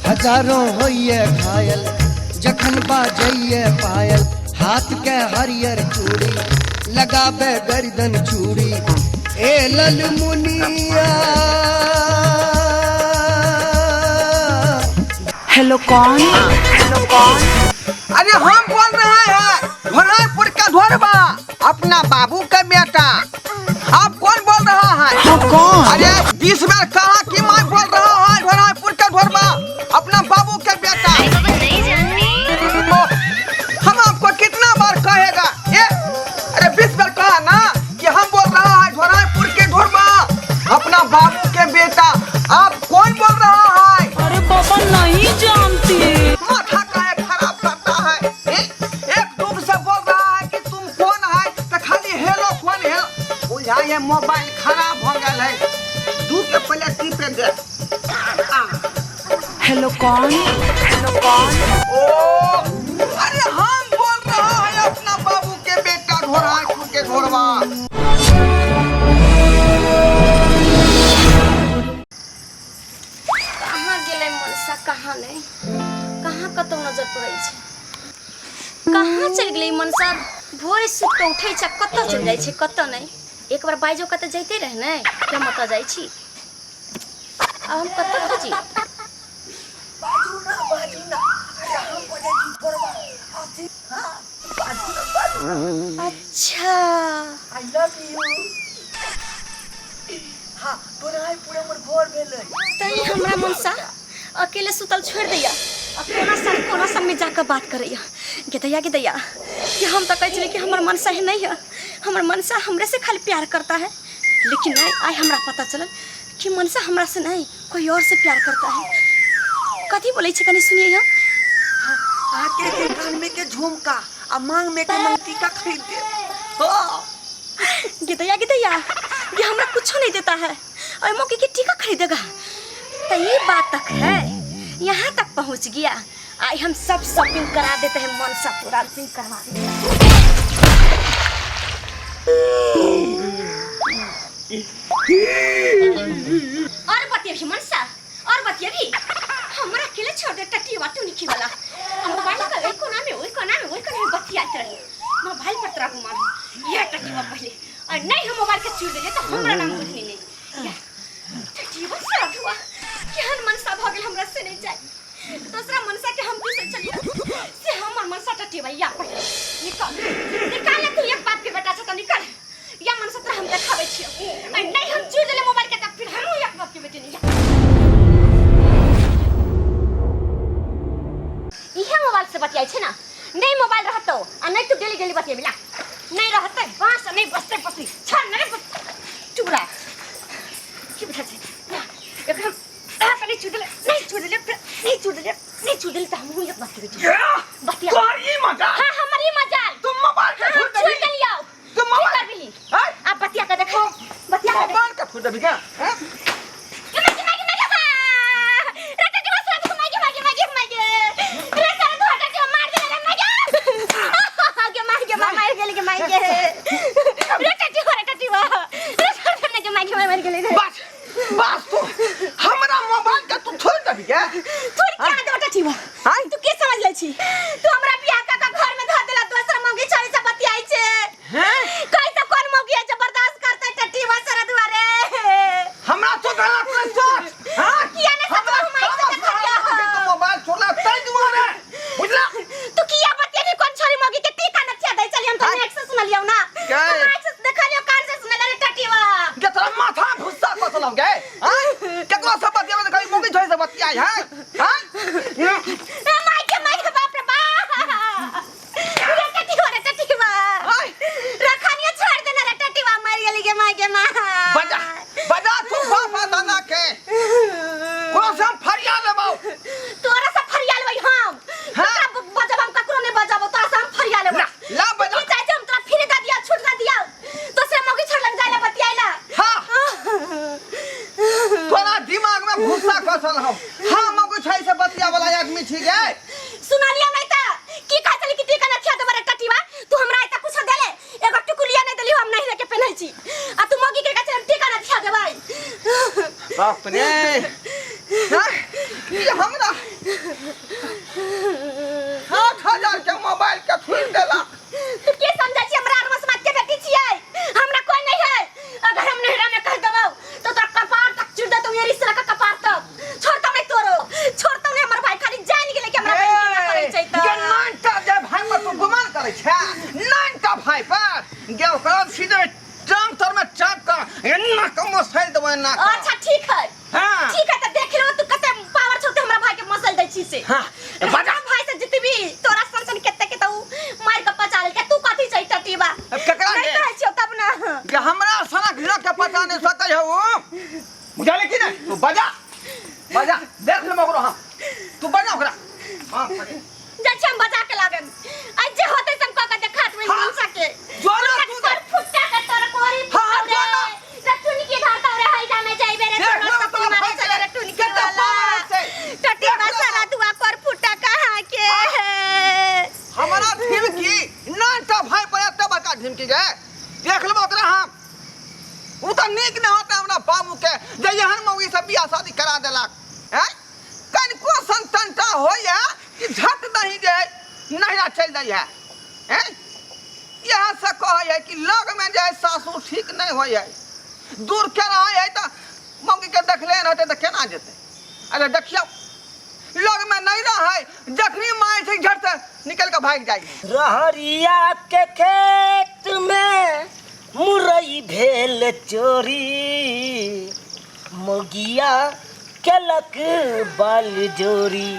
हजारों होइए घायल जखन बाजैये पायल। हाथ के हरियर चूड़ी लगाबे गर्दन चूड़ी। ए ललमुनिया। हेलो कौन? हेलो कौन? अरे हम बोल रहे हैं धोरापुर का धोरबा, अपना बाबू का बेटा। आप कौन बोल रहा है? हाँ कौन? अरे 20 बार कहा कि मैं बोल रहा है धोरापुर का धोरबा, अपना बाबू का बेटा। नहीं जानती। ओ, हम आपको कितना बार कहेगा ये? अरे 20 बार कहा ना कि हम बोल रहा है धोरापुर के धोरबा, अपना बाबू के बेटा। आप कौन बोल रहा है? अरे बाबा नहीं जानती। माथा काहे खराब करता है? एक दुख से बोल रहा है कि तुम कौन है तो खाली हेलो कौन हेलो। बुझा ये मोबाइल खराब हो गया है। दू के पहले टीपे दे। हेलो कौन? हेलो कौन? ओ अरे हम बोल रहा है अपना बाबू के बेटा घोड़ा के घोड़वा। कहाँ गेलै मनसा, कहाँ नहि, कहाँ कतौ नजर पड़ै छै। कहाँ चलि गेलै मनसा? भोरे सुति कऽ उठै छै, कतऽ चलि जाइ छै कतऽ नहि। एक बार बाइजो कतऽ जइते रहै ने कि हम ओतऽ जाइ छी। आब हम कतऽ खोजी? अच्छा I love you. हाँ तोरा पूरा हमर घर भेलै। तै हमरा मनसा अकेले सुतल छोड़ दैया आ कोना संग कोना संग में जाकर बात करैया। गेदैया गेदैया कि हम तो कहै छलियै कि हमर मनसा है नहीं है, हमर मनसा हमरे से खाली प्यार करता है। लेकिन नहीं, आइ हमरा पता चलल कि मनसा हमरा से नहीं कोई और से प्यार करता है। कथी बोलै छै कनी सुनिए हम। आके के कान में के झुमका आ मांग में के मंगटीका खरीद दे। हाँ गेदैया गेदैया ये हमरा कुछो नहीं देता है और मौके के टीका खरीदेगा। तो ये बात तक है, यहाँ तक पहुँच गया। आई हम सब शॉपिंग करा देते हैं, मनसा पूरा शॉपिंग करवा देते हैं। और बतिया मनसा, और बतिया भी हमरा अकेले छोड़ दे टटी वाटू निखी वाला। हम मोबाइल लगा ओइ कोना में, ओइ कोना में, ओइ कोना में बतियाइत रही। मोबाइल पर तोरा घुमा यह टटीवा पहले, और नहीं हम मोबाइल के चूर देले तो हमरा नाम बुझनी नहीं। यह टटीवा साधुआ केहन मनसा भ गेल हमरा से नहीं जाए। दूसरा मनसा के हम पीछे चलिए से हमर मनसा टटीवा या पहले निकल निकाल ले तू एक बाप के बेटा छ त निकल। या मनसा तोरा हम देखाबै छियो, और नहीं हम चूर देले मोबाइल के त फिर हम एक बाप के बेटे नहीं। इहे मोबाइल से बतियाइ छै ना, नहीं मोबाइल रहतो आ नहीं तू डेली डेली बतियाबी ला। नहीं रहते बांस नहीं बसते बसली छन नहीं बस चूड़ा की बुझा छै ना। एकरा आ कनी चूड़ देले नहीं चूड़ देले फिर नहीं चूड़ देले नहीं चूड़ देले त हम एक बात के बेटी बतिया। तोहर ई मजा? हां हमर ई मजाल। तुम मोबाइल के हाँ, छोड़ छोड़ देबी? देलियौ। तुम मोबाइल की करबिही? हैं? आप बतिया के देखो, बतिया के देखो। मोबाइल के छोड़ देबी क्या? हैं? बस बस तू हमरा मोबाइल के तू छोड़ देबी क्या? तू के समझ ले छी? तू हमरा बियाह का घर में धर देला, दोसर मौगी छोरी से बतियाई छे। हैं? कई तो कौन मौगी है जो बर्दाश्त करते टट्टी बसर दुआरे? हमरा तो गलत नहीं सोच। हां किया नहीं सोच, हम आई से देखा लिया। तू मोबाइल छोड़ला तै दुआरे बुझला। तू किया बतिया कौन छोरी मौगी के टीका नथिया दै चली? हम तो हाँ? नेट से सुनलियौ ना। के? हम आँख से देखलियौ, कान से सुनलियौ रे टटीवा। के तोरा माथा भुस्सा कसलौ गे? हां केकरो से बतियाबे त कभी मौगी छोरी से बतियाई है? हां ए my के my के बाप रे बाप। रे टटीवा रे टटीवा। आय। रखनिया छोड़ देना रे टटीवा, मर गेली गे my के मां। बजा बजा तू बापा दादा के कोनो से हम फरिया लेबौ। तोरा से फरिया लेबै हम। हाँ? तोरा बजब हम ककरो नहीं बजब, तोरा से हम फरिया लेबै। ला, ला बजा। की चाहै छै हम तोरा फिरे दे दिया, छूट दे दिया। दोसरा मौगी छोड़ लग जाइला बतियाइला। हां तोरा दिमाग में भूसा कसल हौ। हां मौगी छै से बतिया वाला आदमी छी गे। सुनलिया नहीं त की कहै छली कि टीका नथिया देबै रे टटीवा? तू हमरा एता कुछ देले, एगो टुकुलिया नहीं देली, हम नहीं लेके पेन्है छी। आ तू मौगी के कहै छली हम टीका नथिया देबै। बाप रे। हां ये हमरा ना अच्छा ठीक है। हाँ। ठीक है, त देख लो तू कते पावर छौ त हमरा भाई के मसल दै छी से। हाँ, बजा। हमरा भाई से जितबी तोरा सन सन केते के त उ मार के पचा लेलकै। तू कथी छै टटीबा? अब केकरा नहीं के? कहै छियौ तब ना। कि हमरा सनक हिरक के पता नहीं सकै है वो, बुझले कि नहीं? तू बजा बजा, देख ले ओकरो। हाँ, तू बजा ओकरा। बाप रे। जाइ छी हम बजा के लाबेम। आइ जे होतै से हम कऽ के देखा देबै। हाँ। मनसा के जो ना मनसा तू के कर फुट्टा के तोर कोरी। हाँ, हाँ, जो ना। रे टुनकी धरतौ रे, हैजा में जाइबे रे। देख तोरा लो सब तोरा मारे भाई चले रे के टुनकी केते वाला। पावर छै। टटी देख लो। सारा दुआ कर फुट्टा कहाँ के है। हमारा ढिमकी नानटा भाई पर एते बड़का ढिमकी गए, देख लेबो ओकरा हम। उ तऽ नीक नहि होता हमरा बाबू के जे एहन मौगी से बियाह शादी करा देलक हैं। कनिको संतनता होइए कि झट नहीं जे नहिरा चलि जाइए हैं। इएह से कहै है कि लग में जे सासुर ठीक नहीं होइए, दूर के रहै है तऽ मौगी के देखले रहतै तऽ केना जेतै? अरे देखियौ, लग में नहीं रहै, जखनी माय छै झट से निकल के भागि जाइ है। रहरिया के खेत में मुरई भेल चोरी, मोगिया केलक बल जोरी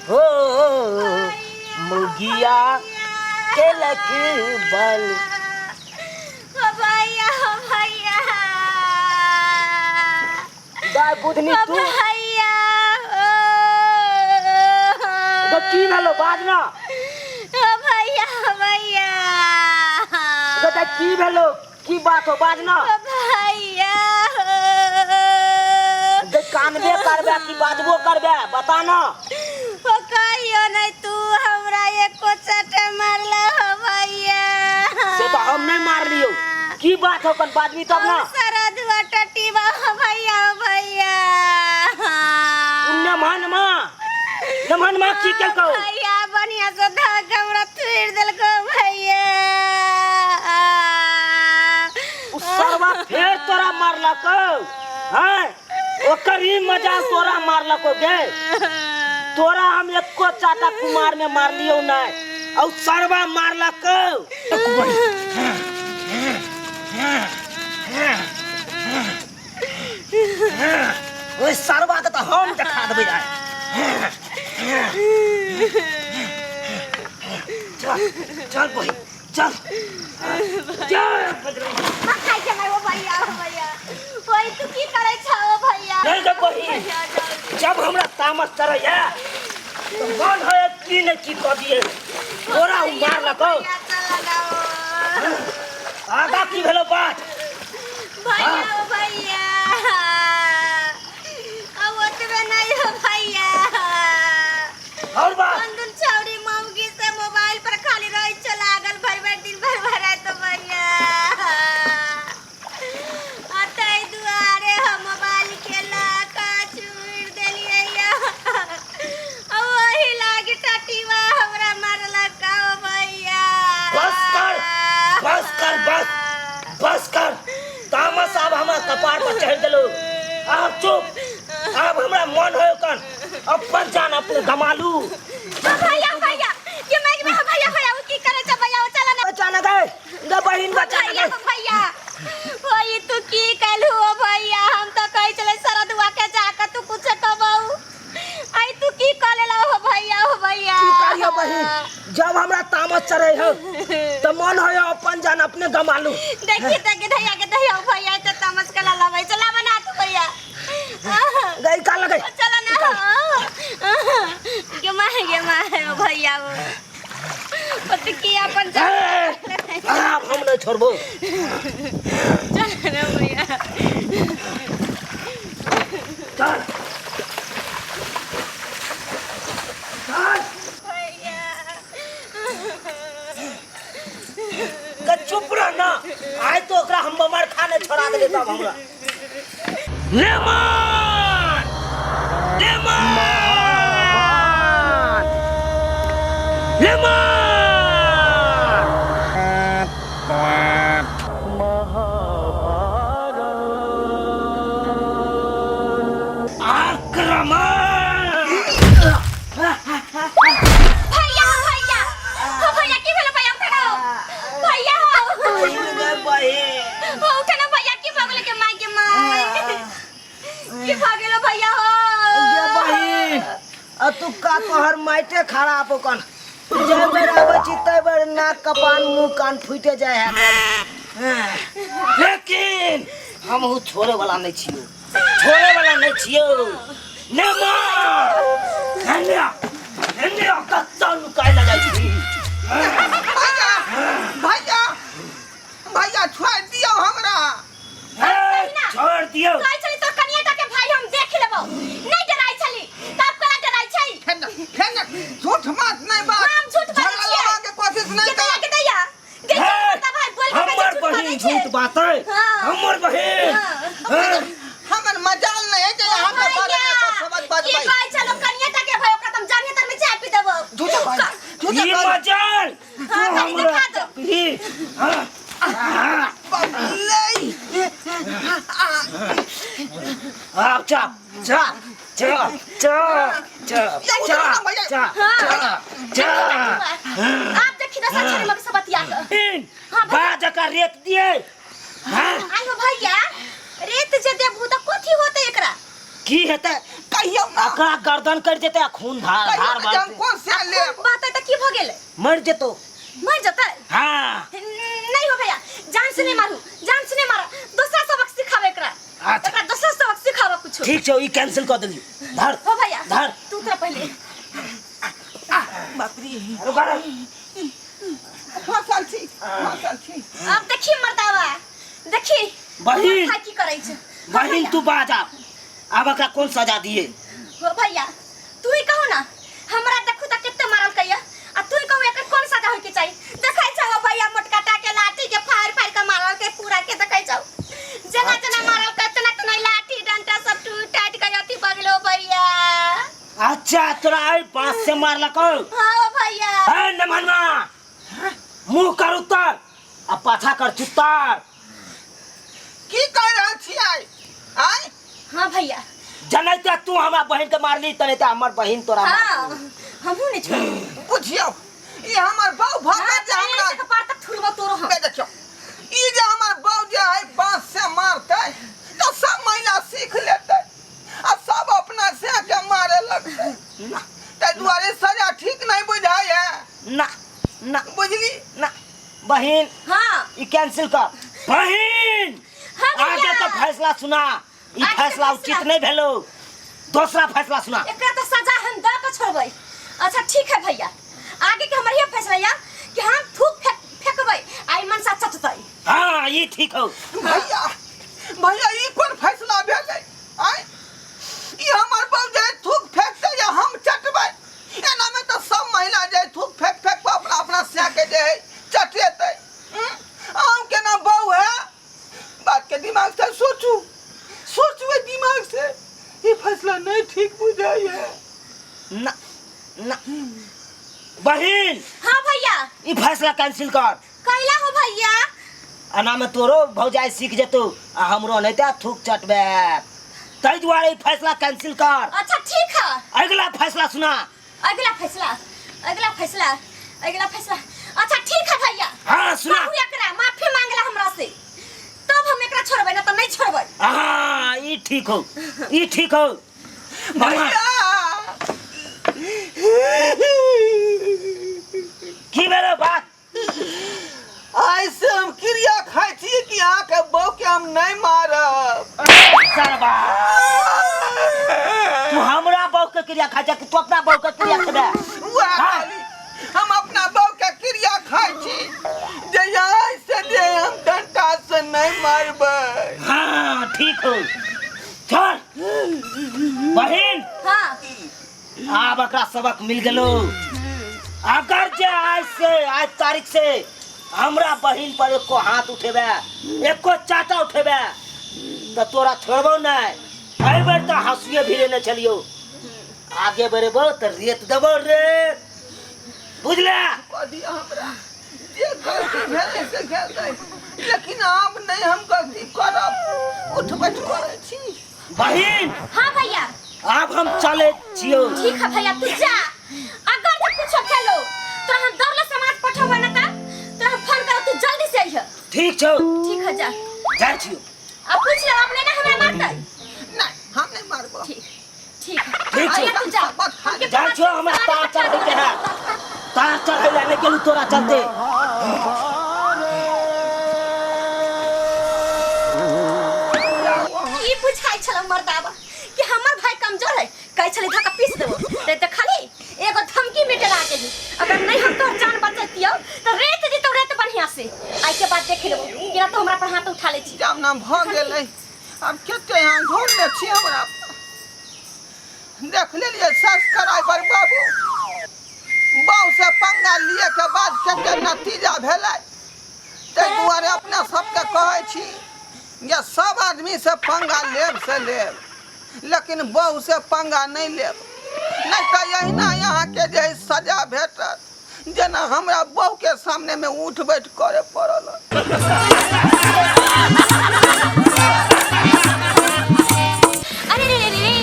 हो, मोगिया केलक बल। ओ भैया, ओ भैया। दाय बुधनी। ओ तू भैया। तो की भेलो? बाज ना। ओ भैया, ओ भैया। तो दाय की भेलो? की बात हो? बाज ना। ओ भैया। जे कानबे करबे कि बाजबो करबे, बता ना। ओ कहियो नहीं, तू हमरा एको चटे मारला हो भैया। से तो हम नहीं मारलियो। की बात हो? कन बाजबी तब ना। सारा दुआ टटीबा हो भैया, हो भैया। नमहन माँ, नमहन माँ की केलकौ? भैया, बढ़िया से धक हमरा थुइर देलको भैया। उ सरवा फेर तोरा मारलकौ हैं? ओकर ही मजा तोरा मारलकौ गे। तोरा हम एको चाटा कुमार में मारलियौ नहीं और सरवा मारलकौ। ओइ सरवा के तो हम देखा देबै आइ। चल चल बहिन, चल चल बजरंग। खाइ छै ओ भैया, ओ भैया, ओइ तू की करै छौ ओ भैया? नहीं गे बहिन। भैया, जाउ। जब हमरा तामस चढ़ैया तऽ मन है की ने की कऽ दिए। तोरा उ मारलकौ। भैया, चल लगाओ। आगा की भेलो बात? भैया, ओ भैया, अब ओतबे नहीं हो भैया। और बात? कोन छौरी मौगी से मोबाइल पर खाली रही छो लागल भरि भरि दिन भर भर तो भैया। आ ताहि दुआरे हम मोबाइल के लऽ कऽ चूरि देलियै। आ ओही लागी टटीवा हमरा मारलक ओ भैया। बस कर, बस कर, बस बस कर। तामस आब हमरा कपार पर चढ़ि गेलो। आब चुप। आब हमरा मन है कन अपन जान अपने गमालू। ओ भैया, भैया, ये मैं मैं भैया, भैया, ओ की करै छ भैया? ओ चल ना। बचा ना गए गे बहिन, बचा ना भैया। गए। ओ भैया, ओई तू की कहलू ओ भैया? हम तो कहै छलै सरदुआ के जाके तू कुछ कहबौ, आई तू की कह लेला ओ भैया, ओ भैया? की करियो बहिन, जब हमरा तामस चढ़े हो तो मन हो अपन जान अपने गमालू। देखी देखी, धैया के धैया, ओ भैया ते तामस कला लबै चला बना तू भैया। गई का लगे। चला ना गे माँ, गे माँ, ओ भैया, ओ पति की अपन ए, आब हम नहीं छोड़बो। चल ना भैया। चल चल। भैया। के चुप रह ना। आइ तो ओकरा हम बमर खाने छोड़ा देले तब हमरा लेमन लेमन लेमन। आक्रमण। भैया, भैया, ओ भैया, की भेल भैया? उठो भैया, हो। बहिन। हो, उठो ना भैया, की भऽ गेलै? के माय, के माय। भऽ गेलो भैया हो। गे बहिन, आ तू का तोहर माइटे खराब ओकन जै बेर आबै छी तै बेर नाक कपान मुंह कान फूटे जाय है। लेकिन हमहू छोड़े वाला नहीं छियो, छोड़े वाला नहीं छियो। ने मार हेने हेने, कत्ता नुकाय लगा छी। भैया, भैया, भैया, छोड़ दियौ हमरा। हे, छोड़ दियो। कहै छली तोर कनिया के भाई हम देख लेबौ, नहीं डराइ छली, तब कोना डराइ छै? फेर न, फेर न, झूठ बात नहीं बात। हम झूठ बाजै झगड़ा छियै। लगा के कोशिश नहीं के दैया कर। के दैया गे हे, झूठ भाई बोल के हमर झूठ बहिन बाजै छै। झूठ बातै? हाँ। हमर बहिन? हाँ। हाँ। हमर मजाल नहीं है जे यहाँ के बारे में कुछ समझ की बजबै। कहै छलो कनिया के भाई, ओकरा तुम जानिए तर में चाय पी देबौ। झूठ बात, झूठ ई बात। मजाल तू हाँ, कनी हमरा देखा दो। चपही। हाँ, हाँ। बबलै। आप चा चा चा चा चा चा चा चा चा। आप देखी दस अक्षर मग सब बतिया के। तीन हाँ, भैया। बा जका रेत दिए। हाँ। आई हो भैया, रेत जे देबू त कथी होते एकरा? की हेतै? कहियौ ना। एकरा गर्दन कटि जेतै आ खून धार कहियौ धार ना जे हम बहतै। कोन से लेब। बात त की भ गेलै? मरि जेतौ। मर जतै? हाँ। नहीं हो भैया, जान से नहीं मारू, जान से नहीं मारा, दूसरा सबक सिखावे एकरा। अच्छा। एकरा दूसरा सबक सिखावे कुछ। ठीक छौ, ई कैंसिल कऽ देलियौ। धर। हो भैया, धर। तू तोरा पहले। बाप रे। रुक रे। फसल छी, फसल छी। अब देखी मर्दावा, देखी बहिन। भाई की करै छै। बहिन, तू बाज। आब आब एकरा कोन सजा दिए? हो भैया, तू ही कहू ना, हमरा देखू त कते मारल कहिया, आ तू ही कहू एकर कोन सजा होय के चाही। देखै छौ हो भैया, मोटका टा के लाठी के फाड़ फाड़ के मारल के पूरा के। देखै छौ जेना जेना मारल के तेना तेना लाठी डंटा सब टूट टाट के अथी भऽ गेलो भैया। अच्छा, तोरा एहि बाँस से मारलकौ? हाँ हो भैया। ए नमनवा, मुंह कर उत्तर आ पाछा कर चुत्तर। की कह रहल छियै आय? हाँ भैया। जनैते तू हमरा बहिन के मारली, तनैते हमर बहिन तोरा हाँ, हमहूँ नहीं छोड़। बुझियौ, ई हमर बहू भऽ हाँ, गेल जे हमरा के पार तक थुरबो तोरो हम। बे देखियौ, ई जे हमर बहू जे है बांस से मारतै तऽ सब महिला सीख लेतै आ सब अपना से के मारे लगतै। ताहि दुआरे सजा ठीक नहीं बुझाइ है। ना ना। बुझली? ना बहिन। हाँ। ई कैंसिल कर बहिन। हाँ भैया। आगे तो फैसला सुना। ई आगे फैसला फैसला। उचित नहीं भेलो, दूसरा फैसला सुना। एकरा तो सजा हम दऽ के छोड़बै। अच्छा ठीक है भैया, आगे के हमर ये फैसला या कि हम थूक फेंक फेंकबै आ ई मनसा चटतै। हाँ, ई ठीक हो। भैया, भैया, ई कोन फैसला भेलै आय? ई हमर बहू जे थूक फेंकतै या हम चटबै, एना में तऽ सब महिला जे थूक फेंक फेंक के अपना अपना सै के जे है चटेतै। अहूँ केना बहू है? बात के दिमाग से सोचू, सोचू दिमाग से, ई फैसला नहीं ठीक बुझाई है। ना ना बहिन। हाँ भैया। ई फैसला कैंसिल कर। कैला हो भैया? एना में तोरो भौजाई सीख जेतौ आ हमरो नहीं ते थूक चटबे, ताहि दुआरे ई फैसला कैंसिल कर। अच्छा ठीक है। अगला फैसला सुना। अगला फैसला, अगला फैसला, अगला फैसला। अच्छा ठीक है भैया। हाँ, सुना। कहू एकरा माफी मांगला हमरा से तब हम एकरा छोड़बै, ना तो नहीं छोड़बै। हाँ, ई ठीक हो, ई ठीक हो। भैया। की भेलो बात? आइ से हम क्रिया खाइ छी कि अहाँके बहू के हम नहीं मारब। सरबा, तू हमरा बहू के क्रिया खाइ छै कि तू अपना बहू के क्रिया खेबे? वएह हाँ। कहली, हम अपना बहू के क्रिया खाइ छी जे आइ से जे हम डंटा से नहीं मारबै। हाँ ठीक हो, छोड़ बहिन। हाँ। आब एकरा सबक मिल गेलो। अगर जे आज से, आज तारीख से हमरा बहिन पर एको हाथ उठेबे, एको चाटा उठेबे तो तोरा छोड़बो नहीं। एहि बेर तो हंसुए भिड़े नहीं चलियो, आगे बढ़ेबो तो रेत देबो रेत, बुझले? कह दिया हमरा जे गलती भेलै से भेलै, लेकिन आब नहीं हम गलती करब, उठ बैठ करै छी। बहिन। हाँ भैया। आब हम चले छियो। ठीक है भैया, तू जा। अगर जे कुछो खेलो तो हम दौड़ले समाज पठेबै ना तो हम फोन करब, तू जल्दी से अइह। ठीक छौ। ठीक है, जा। जाइ छियो। अब पूछ ले, अब नहीं ना हमरा मारतै? नहीं, हम नहीं मारब। ठीक छै। आइए तू जा। शपथ खा ले। जाइ छौ हमरा तार चढ़ै के है, तार चढ़ै लए नहि गेलू तोरा चलते। ई बुझाइ छल मर्दाबा कि हमर भाई कमजोर है, कहै छलै धक्का पीस देबो ते तऽ खाली एगो धमकी में डरा के ही। अगर नहीं हम तोहर जान बचैतियौ तऽ रेत दितौ रेत बढ़िया से। आइ के बाद देख लेबो केना तो हमरा पर हाथ उठा लै छी। जाम ना भऽ गेलै, आब कते यहाँ घरमे छी हमरा देख लेलियै सब्सक्राइबर बाबू, बाबू से पंगा लिए के बाद कते नतीजा भेलै। ताहि दुआरे अपना सबके कहै छी जे सब आदमी से पंगा लेब से लेब, लेकिन बहू से पंगा नहि लेब, नहि तऽ एहिना अहाँके जे है सजा भेटत, जेना हमरा बहू के सामने में उठ बैठ करे पड़ल। अरे रे रे रे,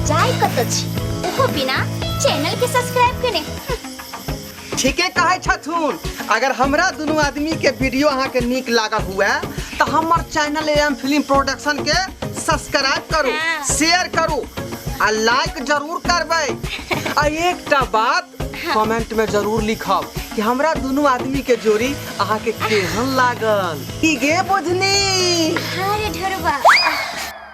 जाय कतऽ छी ओहो बिना चैनल के सब्सक्राइब केने? ठीके कहै छथुन। अगर हमरा दुनू आदमी के वीडियो अहाँके नीक लागल हुए तऽ हमर चैनल एम फिल्म प्रोडक्शन के सब्सक्राइब करू, शेयर करू आ लाइक जरूर करबै। आ एकटा बात कमेंट में जरूर लिखब कि हमरा दुनू आदमी के जोड़ी अहाँके केहन लागल। की गे बुझनी? हाँ रे ढोरबा।